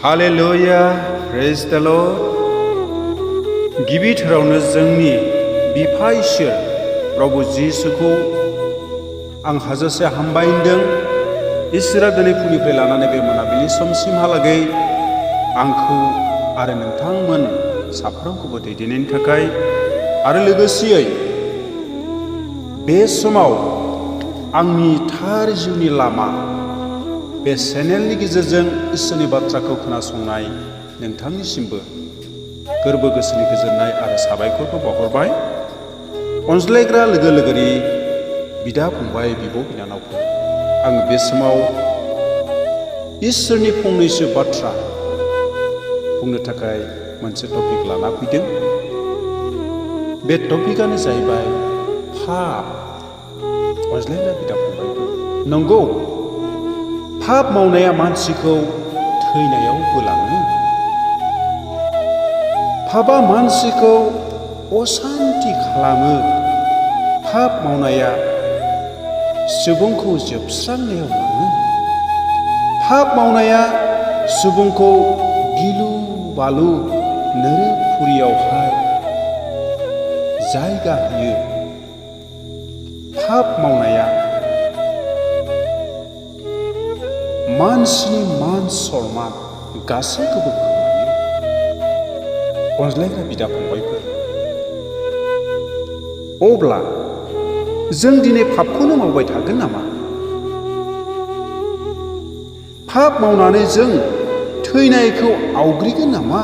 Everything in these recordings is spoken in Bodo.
हालेलुया प्रेज द लर्ड गिबिथारावनो जोंनि बिफा इसोर प्रभु जिसुखौ आं हाजासे हामबायदों। इसोरा दिनै फुंनिफ्राय लानानै बे मोनाबिलि समसिमहालागै आंखौ आरो नोंथांमोन साफ्रोमखौबो दैदेननायनि थाखाय आरो लोगोसेयै बे समाव आंनि थार जिउनि लामा बे चेनेलनि गेजेरजों इसोरनि बाथ्राखौ खोनासंनाय नोंथांनिसिमबो गोरबो गोसोनि गोजोननाय आरो साबायखरखौ बावहरबाय। अनज्लायग्रा लोगो लोगोरि बिदा फंबाय बिब' बिनानावफोर, आं बे समाव इसोरनि फंनैसो बाथ्रा बुंनो थाखाय मोनसे टपिक लाना फैदों। बे टपिकआनो जाहैबाय फाप। अनज्लायग्रा बिदा फंबायफोर, नंगौ फाप मावनाया मानसिखौ थैनायाव बोलाङो। फापआ मानसिखौ असान्ति खालामो। फाप मावनाया सुबुंखौ जोबस्रांनायाव लाङो। फाप मावनाया सुबुंखौ गिलु बालु नोरोखुरियावहाय जायगा होयो। फाप मावनाया मानसिनि मान सन्मान गासैखौबो खोमायो। अनज्लायग्रा बिदा फंबायफोर, अब्ला जों दिनै फापखौनो मावबाय थागोन नामा? फाप मावनानै जों थैनायखौ आवग्रिगोन नामा?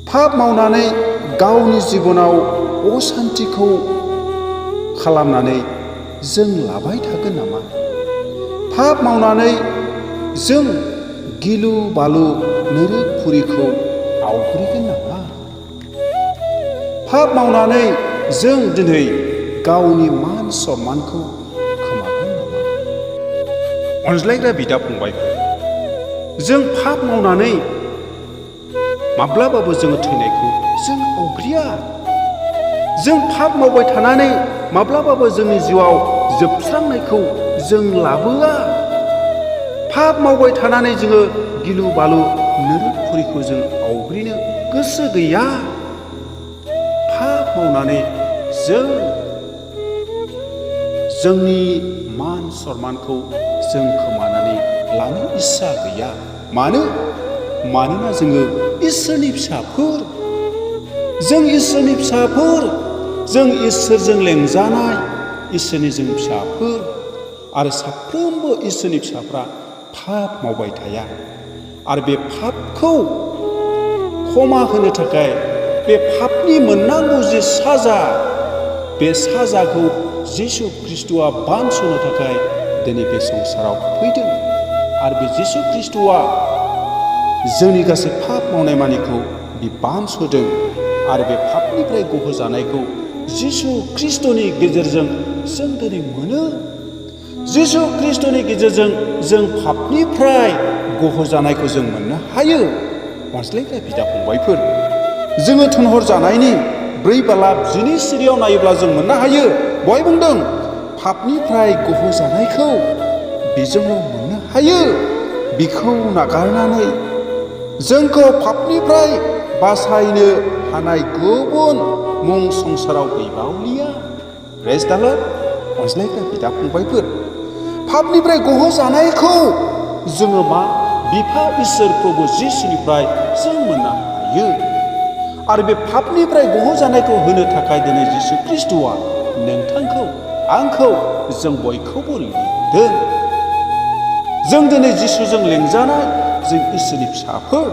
फाप मावनानै गावनि जिबनाव असान्तिखौ खालामनानै जों लाबाय थागोन नामा? फाप मावनानै जों गिलु बालु नोरोखुरिखौ आवग्रिगोन नामा? फाप मावनानै जों दिनै गावनि मान सन्मानखौ खोमागोन नामा? अनज्लायग्रा बिदा फंबायफोर, जों फाप मावनानै माब्लाबाबो जोङो थैनायखौ जों आवग्रिया। जों फाप मावबाय थानानै माब्लाबाबो जोंनि जिउआव जोबस्रांनायखौ जों लाबोआ। फाप मावबाय थानानै जोङो गिलु बालु नोरोखुरिखौ जों आवग्रिनो गोसो गैया। फाप मावनानै जों जोंनि मान सन्मानखौ जों खोमानानै लानो इस्सा गैया। मानोना जोङो इसोरनि फिसाफोर। जों इसोरनि फिसाफोर। जों इसोरजों लेंजानाय इसोरनि जों फिसाफोर। आरो साफ्रोमबो इसोरनि फिसाफ्रा फाप मावबाय थाया। आरो बे फापखौ क्षमा होनो थाखाय बे फापनि मोननांगौ जे साजा, बे साजाखौ जिसु ख्रिस्ट'आ बानस'नो थाखाय दिनै बे संसाराव फैदों। आरो बे जिसु ख्रिस्ट'आ जोंनि गासै फाप मावनाय मानिखौ बे बानस'दों। आरो बे फापनिफ्राय गहोजानायखौ जिसु ख्रिस्ट'नि गेजेरजों जों दिनै मोनो। जिसु ख्रिस्ट'नि गेजेरजों जों फापनिफ्राय गहोजानायखौ जों मोननो हायो। अनज्लायग्रा बिदा फंबायफोर, जोङो थुनहर जानायनि 4 बालाब 9 सिरियाव नायोब्ला जों मोननो हायो। बहाय बुंदों फापनिफ्राय गहोजानायखौ बेजोंल' मोननो हायो। बिखौ नागारनानै जोंखौ फापनिफ्राय बासायनो हानाय गुबुन मुं संसाराव गैबावलिया। प्रेज द लर्ड। अनज्लायग्रा बिदा फंबायफोर, फापनिफ्राय गहोजानायखौ जोङो बिफा इसोर प्रभु जिसुनिफ्राय जों मोननो हायो। आरो बे फापनिफ्राय गहोजानायखौ होनो थाखाय दिनै जिसु ख्रिस्ट'आ नोंथांखौ आंखौ जों बयखौबो लिंदों। जों दिनै जिसुजों लेंजानाय जों इसोरनि फिसाफोर।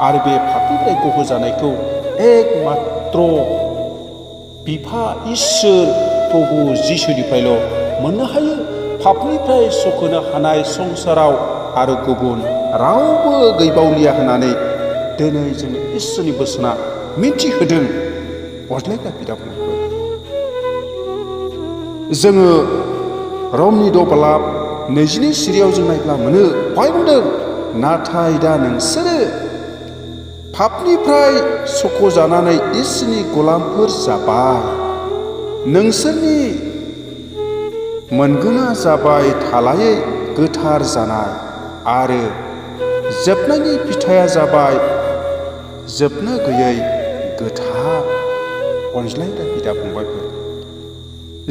आरो बे फापनिफ्राय गहोजानायखौ एकमात्र बिफा इसोर प्रभु जिसुनिफ्रायल' मोननो हायो। फापनिफ्राय सखोनो हानाय संसाराव आरो गुबुन रावबो गैबावलिया होननानै दिनै जोंनो इसोरनि बोसोना मिथिहोदों। अनज्लायग्रा बिदा फंबायफोर, जोङो रमनि 2 बालाब 20 सिरियाव जों नायब्ला मोनो। बहाय बुंदों नाथाय दा नोंसोरो फापनिफ्राय सख'जानानै इसोरनि गलामफोर जाबाय। नोंसोरनि मोनगोना जाबाय थालायै गोथार जानाय आरो जोबनायनि फिथाइया जाबाय जोबनो गैयै गोथार अनज्लायग्रा बिदा फंबायफोर।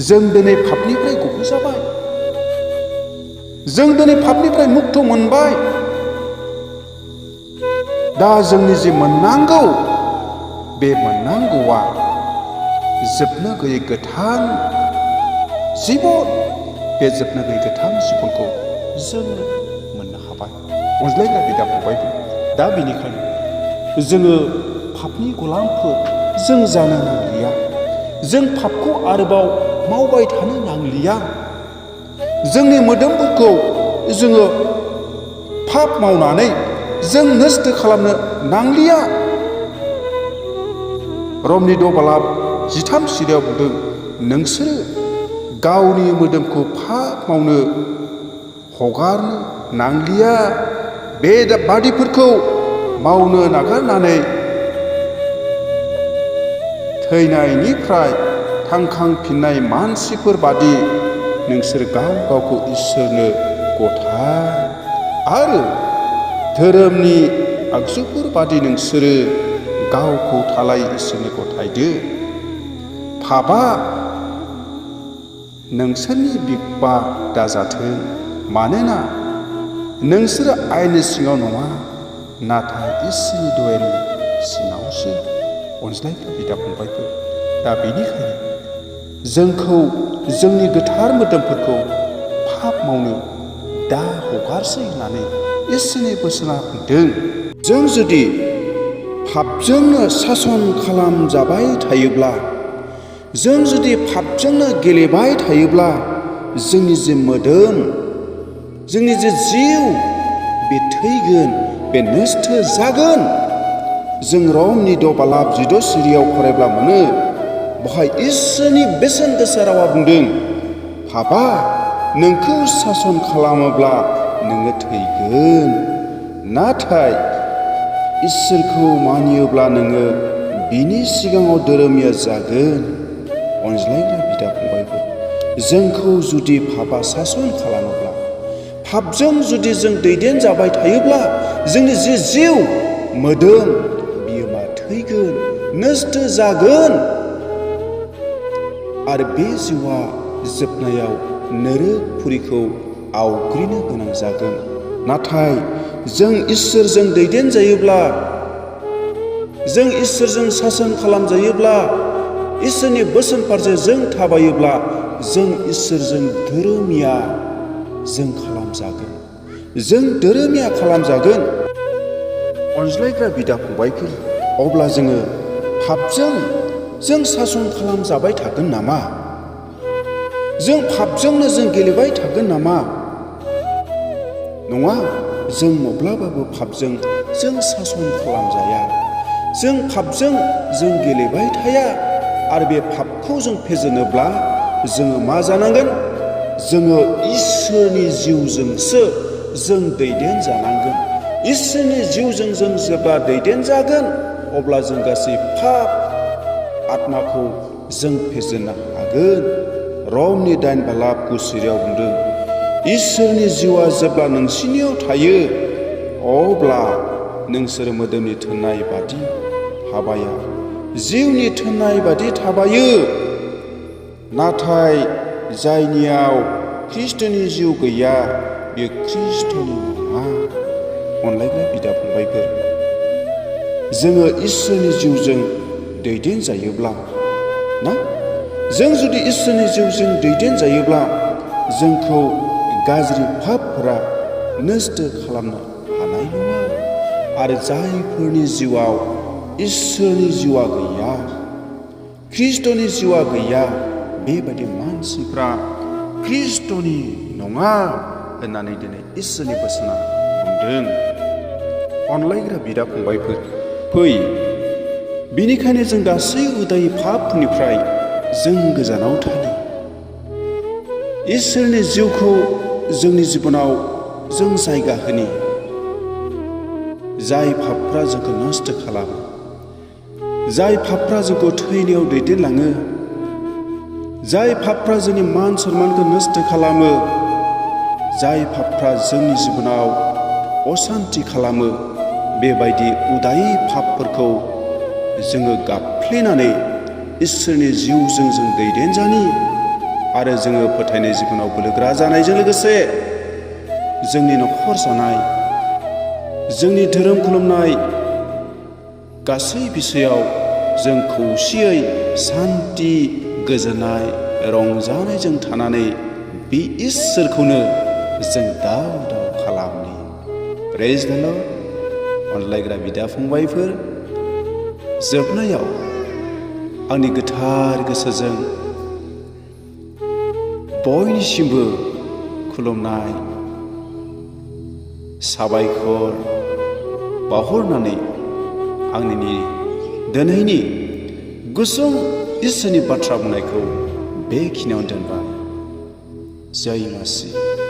जों दिनै पापनिफ्राय गहोजाबाय। जों दिनै पापनिफ्राय मुक्त मोनबाय। दा जोंनि जे मोननांगौ बे मोननांगौआ जोबनो गैयै गोथार जिबन, बे जोबनो गैयै गोथार जिबनखौ जों मोननो हाबाय अनज्लायग्रा बिदा फंबायफोर। दा बेनिखायनो जोङो पापनि गुलामफोर जों जानो नांलिया। जों पापखौ आरोबाव मावबाय थानो नांलिया। जोंनि मोदोमफोरखौ जोङो पाप मावनानै जों नस्थ' खालामनो नांलिया। रमनि 13:13 बुंदों, नोंसोरो गावनि मोदोमखौ पाप मावनो हगारनो नांलिया। बे बादिफोरखौ मावनो नागारनानै थैनायनिफ्राय थांखांफिननाय मानसिफोर बादि नोंसोर गाव गावखौ इसोरनो गथाय आरो धोरोमनि आगजुफोर बादि नोंसोरो गावखौ थालाय इसोरनो गथायदो। पापआ नोंसोरनि बिगबा दाजाथों, मानोना नोंसोरो आयेननि सिङाव नङा, नाथाय इसोरनि दयानि सिङावसो अनज्लायग्रा बिदा फंबायफोर। दा बेनिखायनो जोंखौ जोंनि गोथार मोदोमफोरखौ पाप मावनो दा हगारसै होननानै इसोरनि बोसोना बुंदों। जों जुदि पापजोंनो सासन खालामजाबाय थायोब्ला, जों जुदि पापजोंनो गेलेबाय थायोब्ला, जोंनि जे मोदोम, जोंनि जे जिउ, बे थैगोन, बे नस्थ' जागोन। जों रमनि 12:14 फरायब्ला मोनो, बेवहाय इसोरनि बेसेन गोसा रावा बुंदों, पापआ नोंखौ सासन खालामोब्ला नोङो थैगोन, नाथाय इसोरखौ मानियोब्ला नोङो बिनि सिगाङाव धोरोमिया जागोन। अनज्लायग्रा बिदा फंबायफोर, जोंखौ जुदि पापआ सासन खालामोब्ला, पापजों जुदि जों दैदेनजाबाय थायोब्ला, जोंनि जे जिउ मोदोम बियो मा थैगोन, नस्थ' जागोन। आरो बे जिउआ जोबनायाव नोरकपुरिखौ आवग्रिनो गोनां जागोन। नाथाय जों इसोरजों दैदेनजायोब्ला, जों इसोरजों सासन खालामजायोब्ला, इसोरनि बोसोन फारसे जों थाबायोब्ला, जों इसोरजों धोरोमिया जों खालामजागोन। जों धोरोमिया खालामजागोन। अनज्लायग्रा बिदा फंबायफोर, अब्ला जोङो पापजों जों सासन खालामजाबाय थागोन नामा? जों पापजोंनो जों गेलेबाय थागोन नामा? नङा, जों माब्लाबाबो पापजों जों सासन खालामजाया। जों पापजों जों गेलेबाय थाया। आरो बे पापखौ जों फेजेनोब्ला जोङो मा जानांगोन? जोङो इसोरनि जिउजोंसो जों दैदेनजानांगोन। इसोरनि जिउजों जों जेब्ला दैदेनजागोन, अब्ला जों गासै पाप आत्माखौ जों फेजेननो हागोन। रमनि 9:9 बुंदों, इसोरनि जिउआ जेब्ला नोंसिनियाव थायो, अब्ला नोंसोर मोदोमनि थोननाय बादि थाबाया, जिउनि थोननाय बादि थाबायो। नाथाय जायनियाव ख्रिस्ट'नि जिउ गैया, बेयो ख्रिस्ट'नि नङा। अनलायग्रा बिदा फंबायफोर, जोङो इसोरनि जिउजों दैदेनजायोब्ला ना, जों जुदि इसोरनि जिउजों दैदेनजायोब्ला, जोंखौ गाज्रि पापफोरा नस्थ' खालामनो हानाय नङा। आरो जायफोरनि जिउआव इसोरनि जिउआ गैया, ख्रिस्ट'नि जिउआ गैया, बेबायदि मानसिफ्रा ख्रिस्ट'नि नङा होननानै दिनै इसोरनि बोसोना बुंदों। अनलायग्रा बिदा फंबायफोर, फै, बेनिखायनो जों गासै उदायि पापनिफ्राय जों गोजानाव थानि। इसोरनि जिउखौ जोंनि जिबनाव जों जायगा होनि। जाय पापफ्रा जोंखौ नस्थ' खालामो, जाय पापफ्रा जोंखौ थैनायाव दैदेनलाङो, जाय पापफ्रा जोंनि मान सन्मानखौ नस्थ' खालामो, जाय पापफ्रा जोंनि जिबनाव असान्थि खालामो बेबायदि उदायै पापफोरखौ जोङो गाफ्लेनानै इसोरनि जिउजों जों दैदेनजानि आरो जोङो फोथायनाय जिबनाव बोलोगोरा जानायजों लोगोसे जोंनि न'खर जानाय जोंनि धोरोम खुलुमनाय गासै बिषयाव जों खौसेयै सान्थि गोजोननाय रंजानायजों थानानै बे इसोरखौनो जों दाव दाव खालामनि। प्रेज द लर्ड। अनलायग्रा बिदा फंबायफोर, जोबनायाव आंनि गोथार गोसोजों बयनिसिमबो खुलुमनाय साबायखर बावहरनानै आंनि दिनैनि गुसुं इसोरनि बाथ्रा बुंनायखौ बेखिनियावनो दोनबाय। जय मासि।